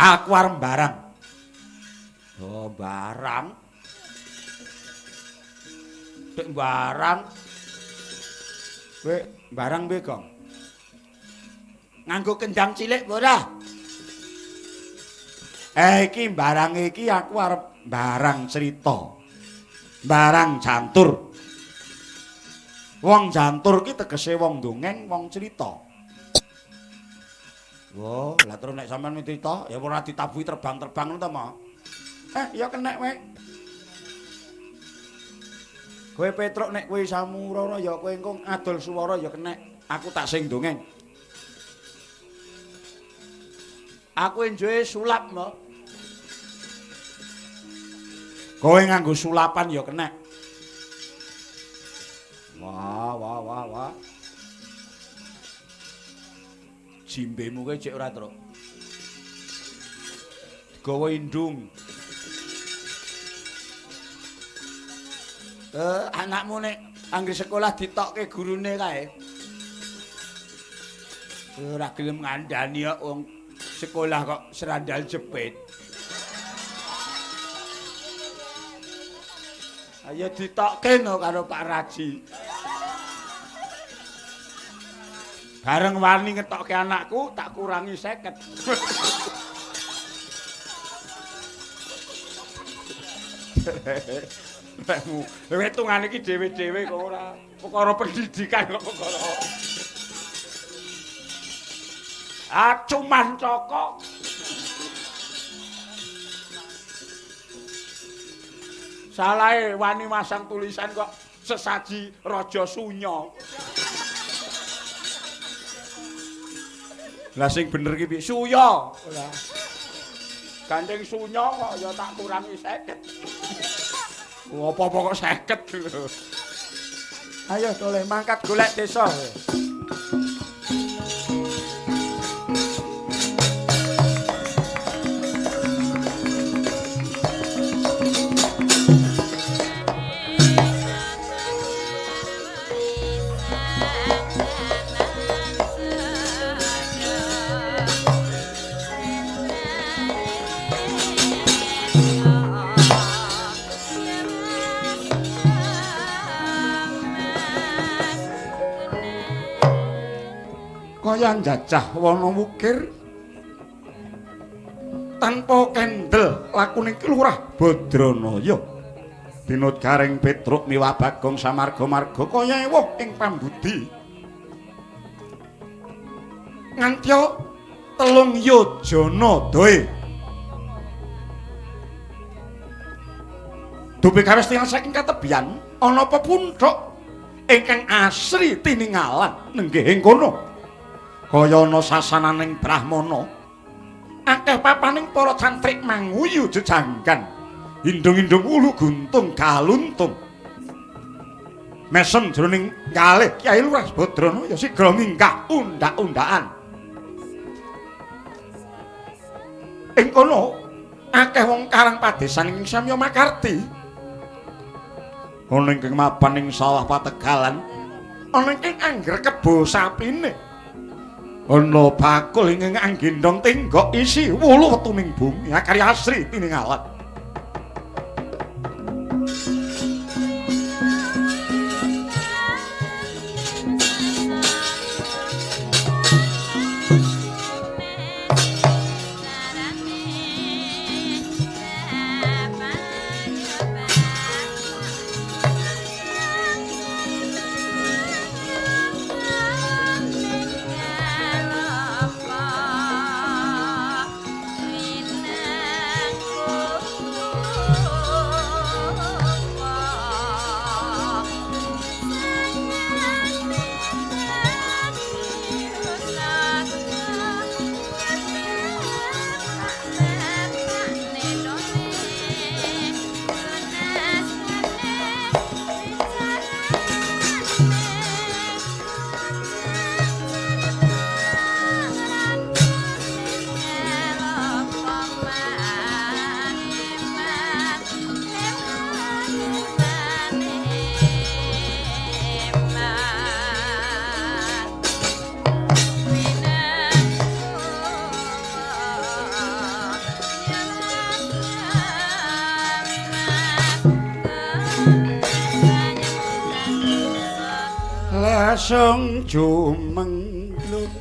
Aku arep barang. Oh, barang. Dek barang. Kowe barang piye, Gong? Nganggo kendang cilik apa ora? Iki barang iki aku arep barang cerita. Barang jantur. Wong jantur ki tegese wong dongeng, wong cerita. Wah, lah terus nek sampean cerita ya ora ditabuhi terbang-terbang ngono ta, Ma? Ya kenek kowe. Kowe Petruk nek kowe samurana ya kowe engko adol suwara ya kenek. Aku tak sing dongeng. Aku enjoy sulap, Mbak. Kowe nganggo sulapan ya kenek. Wah, wah, wah, wah. Jimbemu kowe jek ora, Truk. Digawa indung. Anakmu nek anggere sekolah ditokke gurune kae. Ora gelem ngandani kok wong sekolah kok serandal jepit. Ayo ditokke no karo Pak Raji. Bareng wani ngetokke anakku tak kurangi 50. Lha hitungane iki dhewe-dhewe kok ora perkara pendidikan kok perkara. Ah cuman cokok. Salahe wani masang tulisan kok sesaji Raja Sunya. Lah sing bener ki piye? Suya. Lah. Gandeng sunya kok ya tak kurangi 50. Apa-apa kok 50 lho. Ayo toleh mangkat golek desa. Kaya njajah wana wukir tanpa kendel lakune Lurah Badranaya Binut Gareng Petruk miwah Bagong samarga-marga kaya ewuh ing pambudi ngantya 3 yojana doe dupi kawestingan saking katebian ana pepunthuk ingkang asri tiningalan nenggih ing kono. Kaya ana sasananing brahmana akeh papaning para cantrik manguyu jejanggan indung-indung ulu guntung galuntung mesem jroning kalih Kyai Lurah Badrana ya sigra minggah undak-undakan ing kono akeh wong karang padesan ing samya makarti ana ingkang mapan ing sawah pategalan ana ingkang angger kebo sapine ana bakul ingkang anggendhong tenggok isi wulu wetuning bumi akari asri tiningalan. Oh. Lasung jumenglung.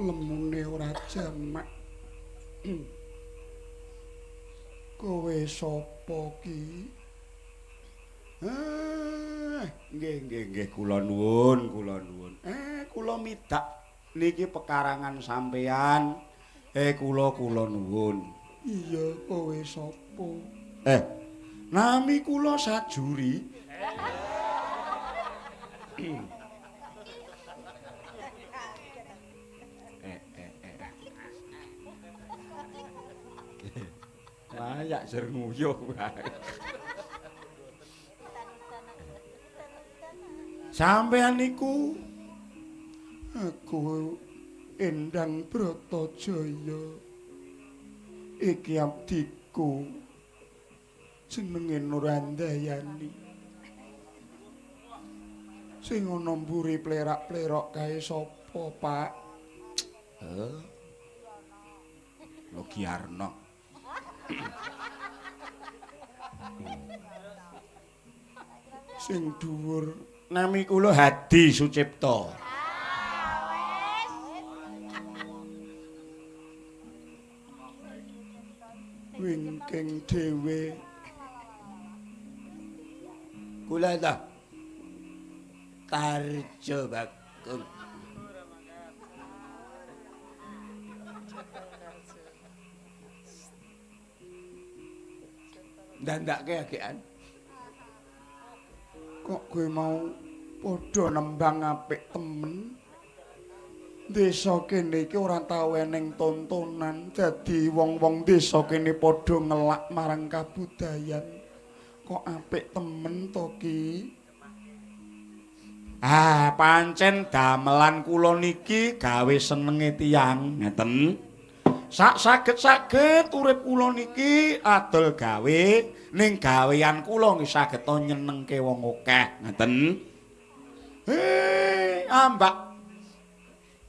Lemune ora jamak. Kowe sapa ki? Nggih nggih nggih kula nuwun, kula nuwun. Kula midak niki pekarangan sampean. Kula kula nuwun. Iya, kowe sapa? Nami kula Sajuri. Layak jer nguyuh wae. Sampeyan niku aku Endang Bratajaya. Iki abdiku jenenge Nurandayani. Sing ana mburi plerak-plerok kae sapa, Pak? Logiarno. Sing dhuwur nami kula Hadi Sucipto. Wingking dhewe kula ta Tarjo Bagong. Dandake agekan. Kok kowe mau padha nembang apik temen? Desa kene iki ora tau eneng tontonan, dadi wong-wong desa kene padha ngelak marang kabudayan. Kok apik temen to ki? Ah, pancen damelan kula niki gawe senenge tiyang, ngeten. Sak saged-saged urip kula niki adol gawe, ning gawean kula nggih saged nyenengke wong akeh, ngeten. Ambak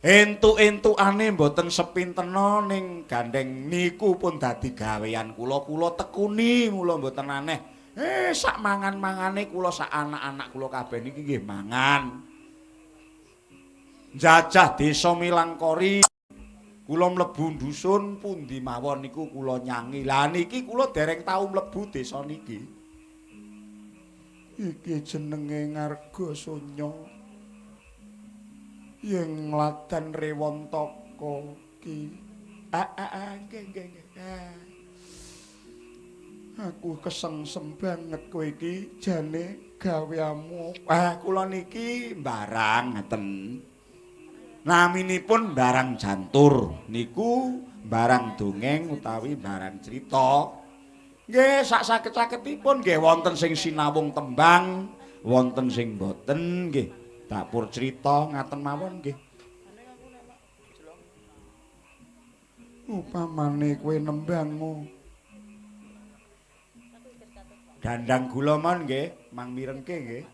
entuk-entukane mboten sepintena ning gandeng niku pun dadi gawean kula, kula tekuni mula mboten aneh. Sak mangan-mangane kula sak anak-anak kula kabeh niki nggih mangan. Njajah desa Milangkori. Kula mlebu dusun pundi mawon niku kula nyangi. Lah niki kula dereng tau mlebu desa niki. Iki jenenge Ngarga Sunya. Yen ngladan Rewantaka ki. Nggih nggih nggih. Aku kesengsem banget kowe iki jane gaweamu. Kula niki mbarang ngeten. Naminipun barang jantur niku barang dongeng utawi barang cerita. Nggih sak saged-sagedipun nggih wonten sing sinawung tembang, wonten sing boten nggih dapur cerita ngaten mawon nggih. Upamane kowe nembangmu dandang gula mon nggih, mang mirengke nggih.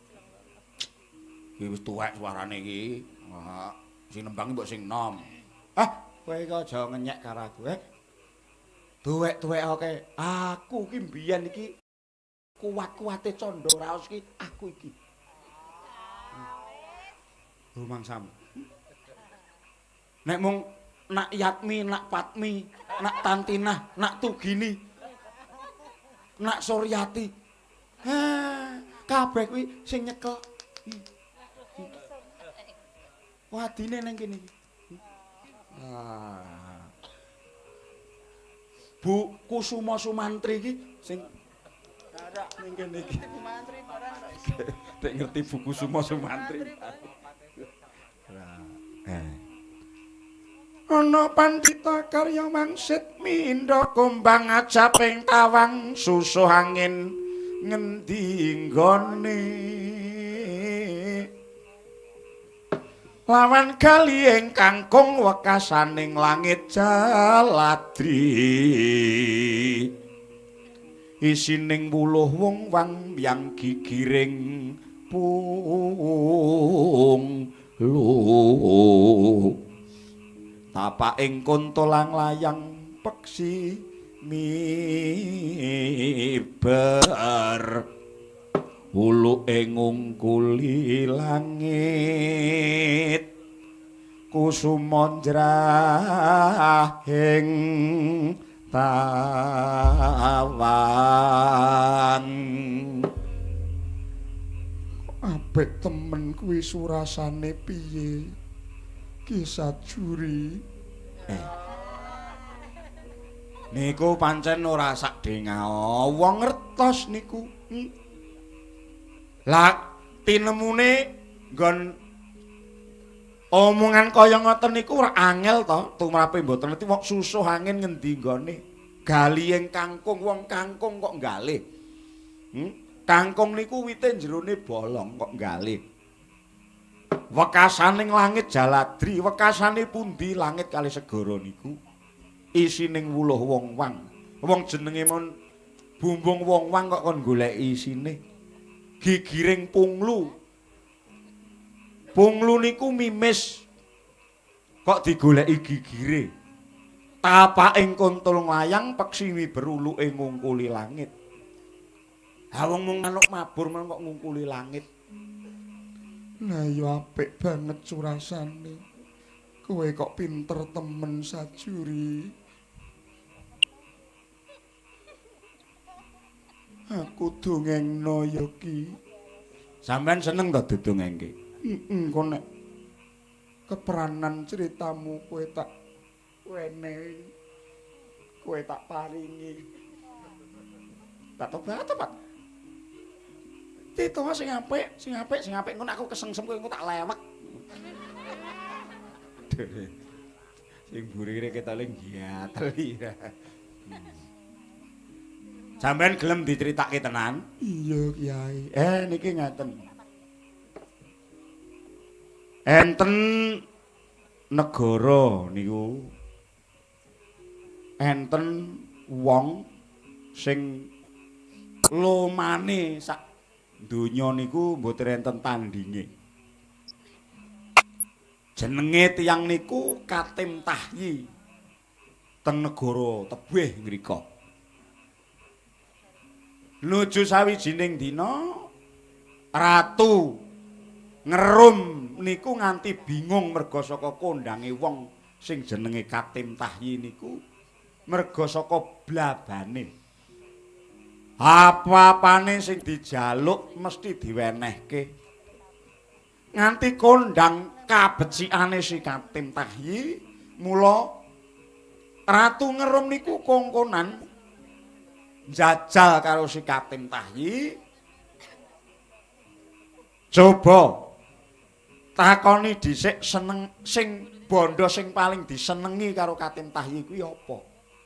Iki wis tuwek suarane iki. Wah. Sing nembang mbok sing nom. Kowe iki aja ngenyek karo aku, Tuwek-tuwek oke. Aku ki mbiyen iki kuat-kuate candha raos ki aku iki. Rumangsamu. Nek mung nak Yatmi, nak Patmi, nak Tantinah, nak Tugini, nak Suryati. Kabeh kuwi sing nyekel. Wadine ning kene iki. Ah. Bu Kusuma Sumantri iki sing ning kene iki. Tek ngerti Bu Kusuma Sumantri. Ana pandhita karya wangsit mindha kumbang ajaping tawang susuh angin ngendi nggone lawan gali ing kangkung wekasaning langit jaladri isining wuluh wong wang yang gigiring pung lu tapaking kuntulang layang peksi miber uluke ngungkuli langit kusuma njrahing tawang. Apik temen kuwi surasane piye Ki Sajuri? Niku pancen ora sak dengao wong ngertos niku. Lah tinemune nggon omongan kaya ngoten niku ora angel to, tumrape mboten ngerti wong susuh angin ngendi nggone. Gali ing kangkung, wong kangkung kok nggalih. Kangkung niku wite jerone bolong kok nggalih. Wekasaning langit jaladri, wekasane pundi langit kali segara niku? Isining wuluh wong wang. Wong jenenge mon bumbung wong wang kok kon goleki isine. Gigiring punglu. Punglu niku mimis kok digoleki gigire. Tapaking kuntul nglayang peksi miberuluke ngungkuli langit. Ha wong mung manuk mabur men kok ngungkuli langit. Lah ya apik banget surasane. Kowe kok pinter temen Sajuri. Aku dongengno ya Ki. Sampeyan seneng to didongengke? Heeh, kok nek keperanan ceritamu kowe tak wenehi. Kowe tak paringi. Tak tobat-tobat. Tito sing apik, sing apik, sing apik ngono aku kesengsem kowe engko tak lewek. Sing burine ketole giateli. Sampeyan gelem diceritake tenan? Iya, Kyai. Niki ngaten. Enten negara niku enten wong sing lomane sak donya niku mboten enten tandinge. Jenenge tiyang niku Katim Tahyi teng negara tebih ngrika. Nuju sawijining dina ratu Ngerum niku nganti bingung merga saka kondange wong sing jenenge Katim Tahyi niku merga saka blabane. Apa-apane sing dijaluk mesti diwenehke. Nganti kondang kabecikane si Katim Tahyi, mula Ratu Ngerum niku kongkonan njajal karo si Katim Tahyi. Coba takoni dhisik seneng sing bondo sing paling disenengi karo Katim Tahyi kuwi apa?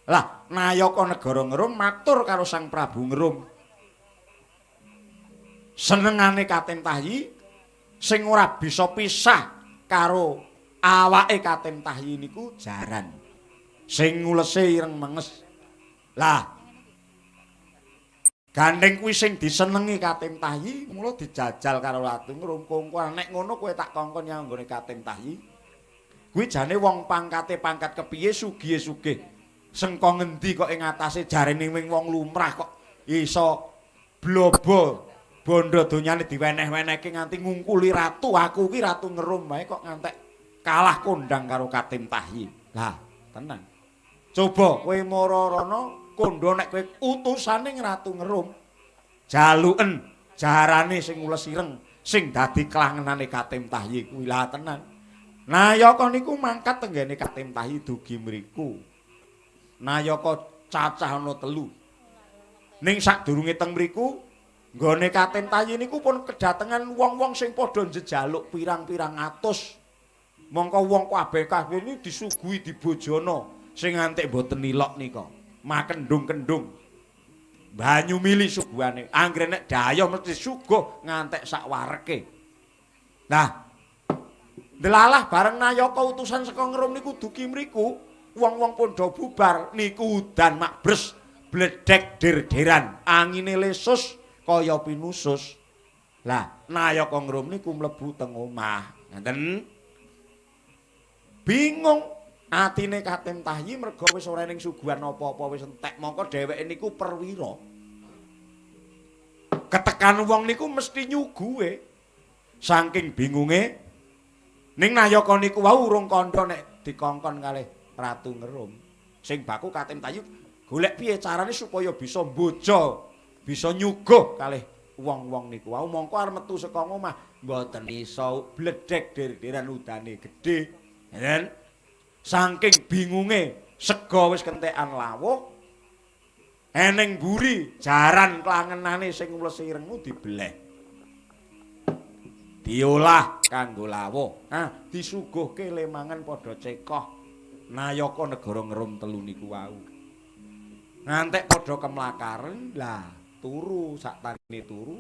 Lah, nayaka negara Ngerum matur karo Sang Prabu Ngerum. Senengane Katim Tahyi sing ora bisa pisah karo awake Katim Tahyi niku jaran. Sing ngulese ireng menges. Lah, gandeng kuwi sing disenengi Katim Tahyi, mula dijajal karo Ratu Ngerum kongkon. Nek ngono kowe tak kongkon nyang nggone Katim Tahyi. Kuwi jane wong pangkate pangkat kepiye sugihe sugih. Sengko ngendi kok ing atase jarene wong lumrah kok iso blobo bondo donyane diweneh-wenehke nganti ngungkuli ratu. Aku ki Ratu Ngerum wae kok ngantek kalah kondang karo Katim Tahyi. Lah, tenang. Coba kowe mara rono kondo nek kowe utusane Ratu Ngerum. Jaluken Jarane sing ules ireng sing dadi klangenane Katim Tahyi kuwi lah tenan. Nayaka niku mangkat tenggene Katim Tahyi dugi mriku. Nayaka cacah ana 3. Ning sadurunge teng mriku nggone Katim Tahyi niku pun kedatengan wong-wong sing padha njejaluk pirang-pirang atus. Mongko wong kabeh-kabeh ini disuguhi dibojona sing ngantik mboten ilok nika. Makendung-kendung. Banyu mili suguhane. Anggere nek dayoh mesti suguh ngantek sak wareke. Nah, delalah bareng nayaka utusan saka Ngrum niku dugi mriku, wong-wong padha bubar niku udan makbres bledek der-deran, angine lesus kaya pinusus. Lah, nayaka Ngrum niku mlebu teng omah. Ngoten. Bingung atine Katim Tahyi merga wis ora ning suguhan apa-apa wis entek, mongko dheweke niku perwira. Ketekan wong niku mesti nyuguhe. Saking bingunge ning nayaka niku wau urung kandha nek dikongkon kalih Ratu Ngerum. Sing baku Katim Tahyi golek piye carane supaya bisa mbojo, bisa nyuguh kalih wong-wong niku wau, mongko arep metu saka omah mboten iso, bledek der-deran udane gedhe. Yen saking bingunge sega wis kentekan lawuh, eneng mburi jaran klangenane sing ules irengmu dibeleh. Diolah kanggo lawuh. Ah, disuguhke lemangan padha cekoh nayaka negara Ngerum telu niku wau. Ngantek padha kemlakaren, lah turu sak tangine turu.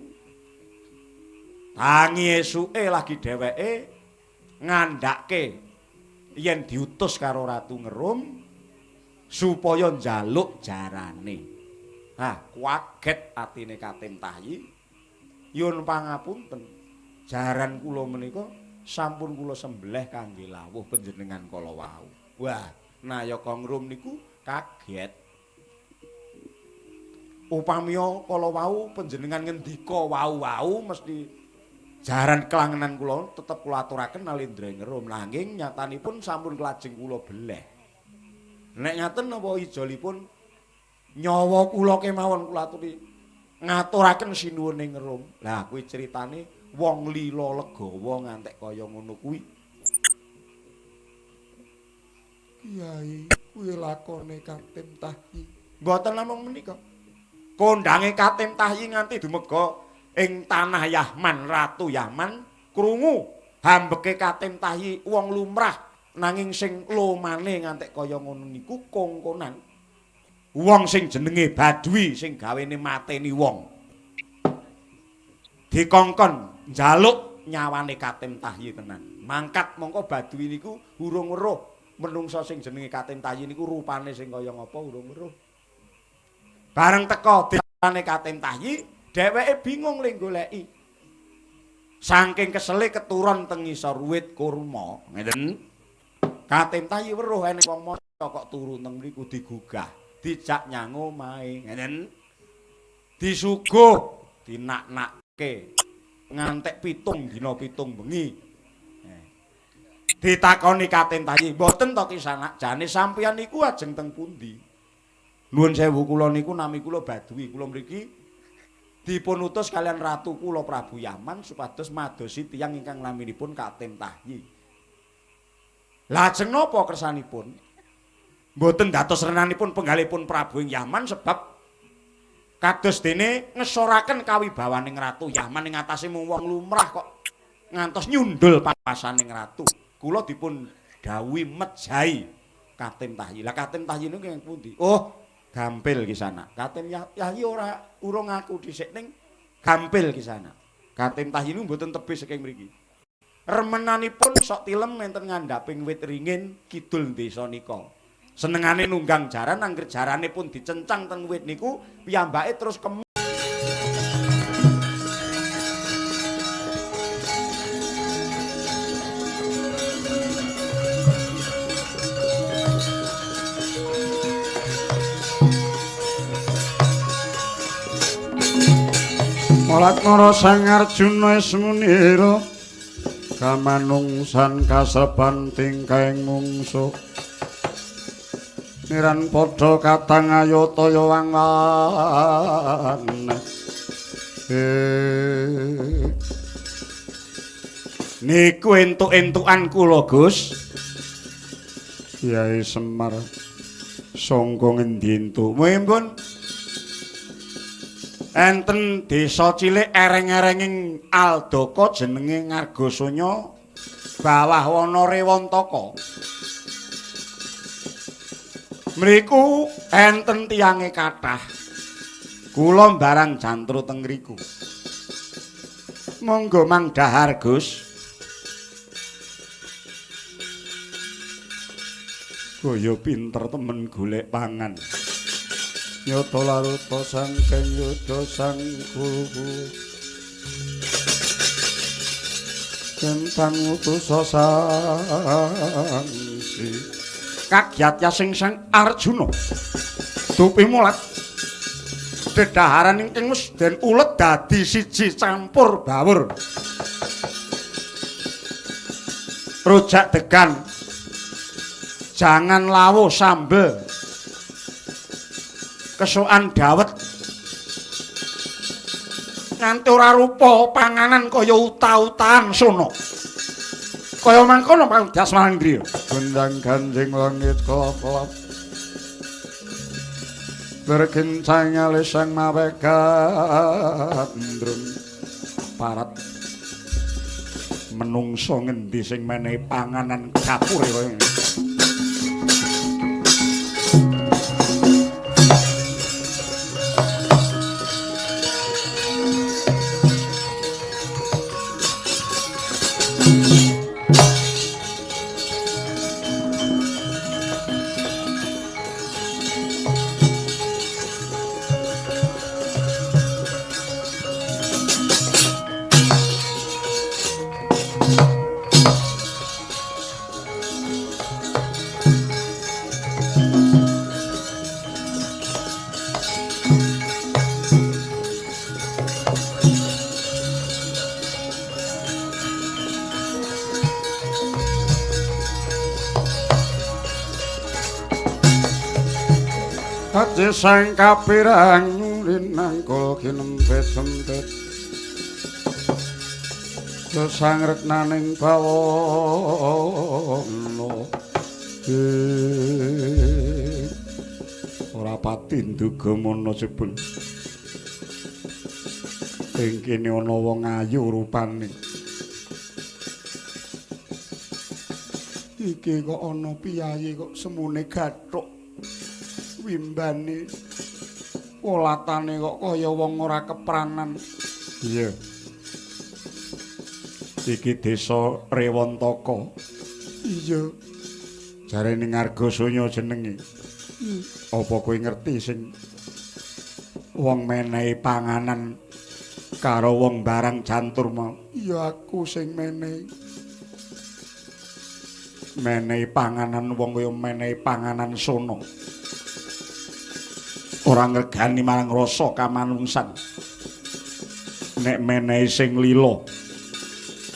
Tangi esuke lagi dheweke ngandhake yen diutus karo Ratu Ngerum supaya njaluk jarane. Ah, kaget atine Katim Tahyi. Yun pangapunten, jaran kula menika sampun kula sembelih kangge lawuh panjenengan kala wau. Wah, nayaka Ngrum niku kaget. Upamiya kala wau panjenengan ngendika wau-wau mesti jaran kelangenan kula tetep kula aturaken Nalendra Ngerum, nanging nyatanipun sampun kelajeng kula beleh. Nek ngaten napa ijolipun nyawa kula kemawon kula aturi ngaturaken sinuwun ing Ngerum. Lah kuwi critane wong lila legawa ngantek kaya ngono kuwi. Kiai, kuwi lakone Katim Tahyi. Mboten namung menika. Kondange Katim Tahyi nganti dumega ing tanah Yahman, Ratu Yahman krungu hambeke Katim Tahyi wong lumrah, nanging sing lomane ngantek kaya ngono niku kongkonan wong sing jenenge Badui sing gawene mateni wong. Dikongkon njaluk nyawane Katim Tahyi tenan. Mangkat mongko Badui niku urung weruh menungsa sing jenenge Katim Tahyi niku rupane sing kaya ngapa urung weruh. Bareng teka desane Katim Tahyi, dheweke bingung le goleki. Saking kesele keturun teng ngisor wit kurma, ngeten. Katim Tahyi weruh enek wong maca kok turu teng mriku digugah, dijak nyang omahe, ngeten. Disuguh, dinak-nakke ngantek 7 dina 7 bengi. Ditakoni Katim Tahyi, "Mboten to Kisanak, jane sampeyan niku ajeng teng pundi?" Nuwun sewu kula niku nami kula Badui, kula mriki dipun utus kalian ratu kula Prabu Yaman supados madosi tiyang ingkang naminipun Katim Tahyi. Lajeng napa kersanipun? Mboten dados renanipun penggalipun Prabu ing Yaman sebab kados dene ngesoraken kawibawaning Ratu Yaman ing atase mung wong lumrah kok ngantos nyundul papasaning ratu. Kula dipun dawuhi mejahi Katim Tahyi. Lah Katim Tahyi niku ing pundi? Oh, gampil Kisanak. Katim Tahyi ora urung ngaku dhisik ning gampil Kisanak. Katim Tahyi niku mboten tebih saking mriki. Remenanipun sok tilem enten ngandhaping wit ringin kidul desa nika. Senengane nunggang jaran, angger jarane pun dicencang teng wit niku piyambake terus Malatmara Sang Arjuna ismunira kamanungsan kaseban tingkahing mungsuh niran padha katang ayataya wangwan Niku entuk-entukan kula, Gus. Kyai Semar sangka ngendi entukmu, Mpun? Enten desa cilik ereng-erenging Aldaka jenenge Ngargasanya bawah wana Rewantaka. Mriku enten tiyange kathah. Kula mbarang jantru teng ngriku. Monggo mang dahar, Gus. Kaya pinter temen golek pangan. Nyata laruta sangking yuda sang guru. Tentang utusa sangsi. Kagyat yasing sang Arjuna. Dupi mulat. Dedaharan ingkang wis den ulet dadi siji campur bawur. Rujak degan. Jangan lawuh sambel. Kesukan dawet. Nganti ora rupa panganan kaya uta-utaan sono. Kaya mangkono pangdas marang griya. Gondang ganjing langit kelap-kelap. Bergencang alisang mawe gandrung. Parat menungso ngendi sing menehi panganan kapure kaya ngene. Aji sang kapirang linangkul kinempit-empit. Sang reknaning bawana. Ora pati nduga mono jebul. Ing kene ana wong ayu rupane. Iki kok ana piyayi kok semune gathuk. Wimbane wolatane kok kaya wong ora kepranan. Iya. Iki desa Rewantaka. Iya. Jarene Ngargasanya jenenge. Apa kowe ngerti sing wong menehi panganan karo wong barang jantur mau? Iya, aku sing menehi. Menehi panganan wong kaya menehi panganan sono. Ora ngregani marang rasa kamanungsan. Nek menehi sing lila,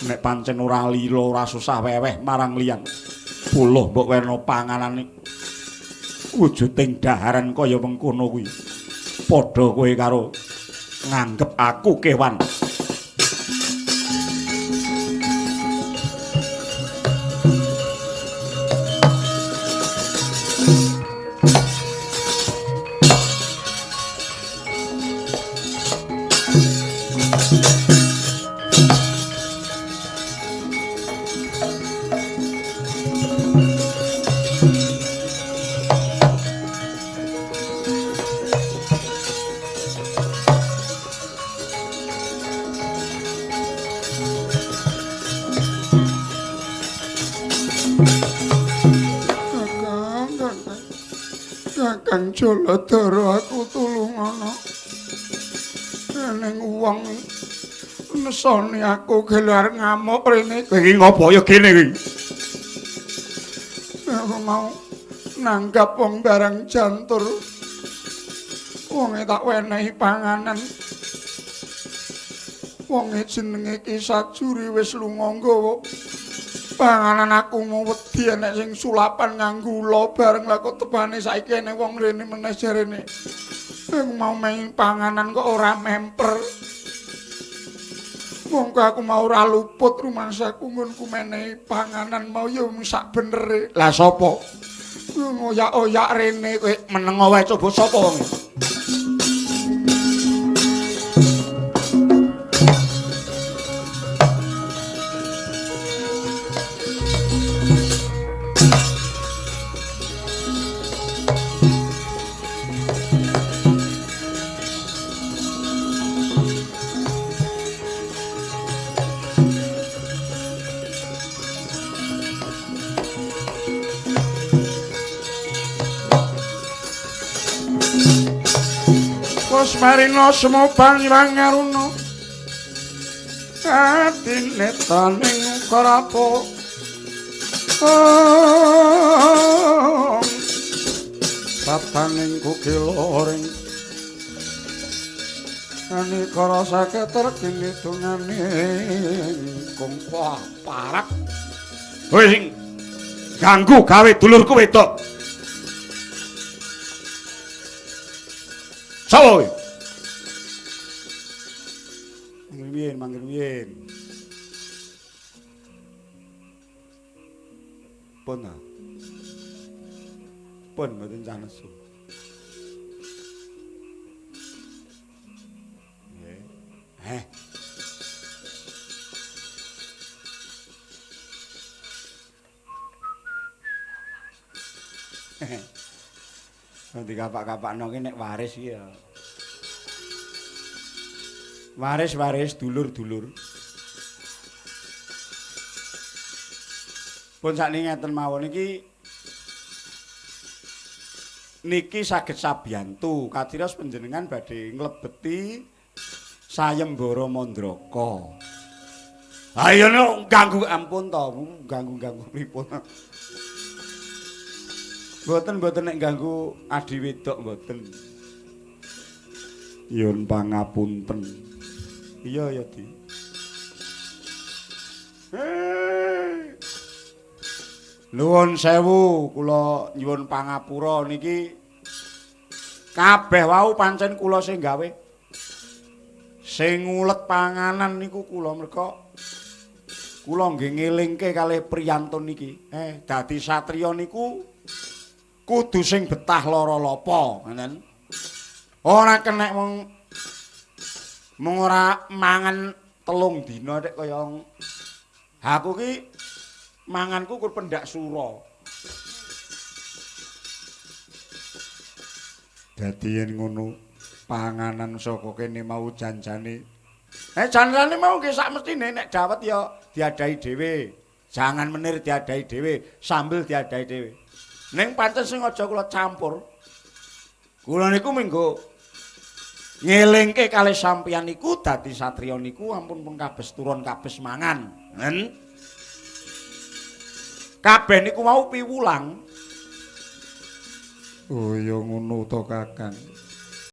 nek pancen ora lila ora susah weweh marang liyan. Puluh mbok werna panganane wujuding daharan kaya mengkono kuwi. Padha kowe karo nganggep aku kewan. Kakang Jaladara aku tulungono. Ning wong nesoni aku gelar ngamuk rene. Kowe iki ngopo ya kene iki? Aku mau nanggap wong barang jantur. Wonge tak wenehi panganan. Wonge jenenge Ki Sajuri wis lunga nggawa panganan. Aku mau wedi enek sing sulapan nganggo ula bareng. Lah kok tebane saiki enek wong rene meneh jarene. Aku mau main panganan kok ora memper. Mongko aku mau ora luput rumangsaku nggonku menehi panganan mau ya mung sak benere. Lah sapa? Ngoyak-oyak rene kowe meneng wae coba sapa wong. Marina semobang ilang aruna atine taning karapo tataning kukiloring anikara saketer kini dungane kongkoh parak. Kowe sing ganggu gawe dulurku wedok. Sapa kowe? Manggil wiyen. Pun ta. Pun mboten sanesu. Nggih. Heh. Dikapak-kapakno ki nek waris iki ya. Waris-waris dulur-dulur. Pun sakniki ngeten mawon iki niki saged sabiyantu kaciros panjenengan badhe nglebeti sayembara Mandraka. Ha iya nek ganggu ampun to, ganggu-ganggu pripun. Mboten-mboten nek ganggu adi wedok mboten. Nyuwun pangapunten. Iya ya, Di. Nuwun sewu, kula nyuwun pangapura niki kabeh wau pancen kula sing gawe. Sing ngulet panganan niku kula merga kula nggih ngelingke kalih priyantun niki. Dadi satriya niku kudu sing betah lara lapa, ngoten. Ora kenek mung ora mangan 3 dina nek kaya aku ki manganku kur pendak sura. Dadi yen ngono panganan saka kene mau janjane. Janjane mau nggih sak mestine nek dawet ya diadahi dhewe. Jangan menir diadahi dhewe, sambel diadahi dhewe. Ning pancen sing aja kula campur. Kula niku minggu ngelingke kalih sampeyan niku dadi satriya niku ampun pun kabes turun kabes mangan. Nen. Kabeh niku mau piwulang. Oh ya ngono to Kakang.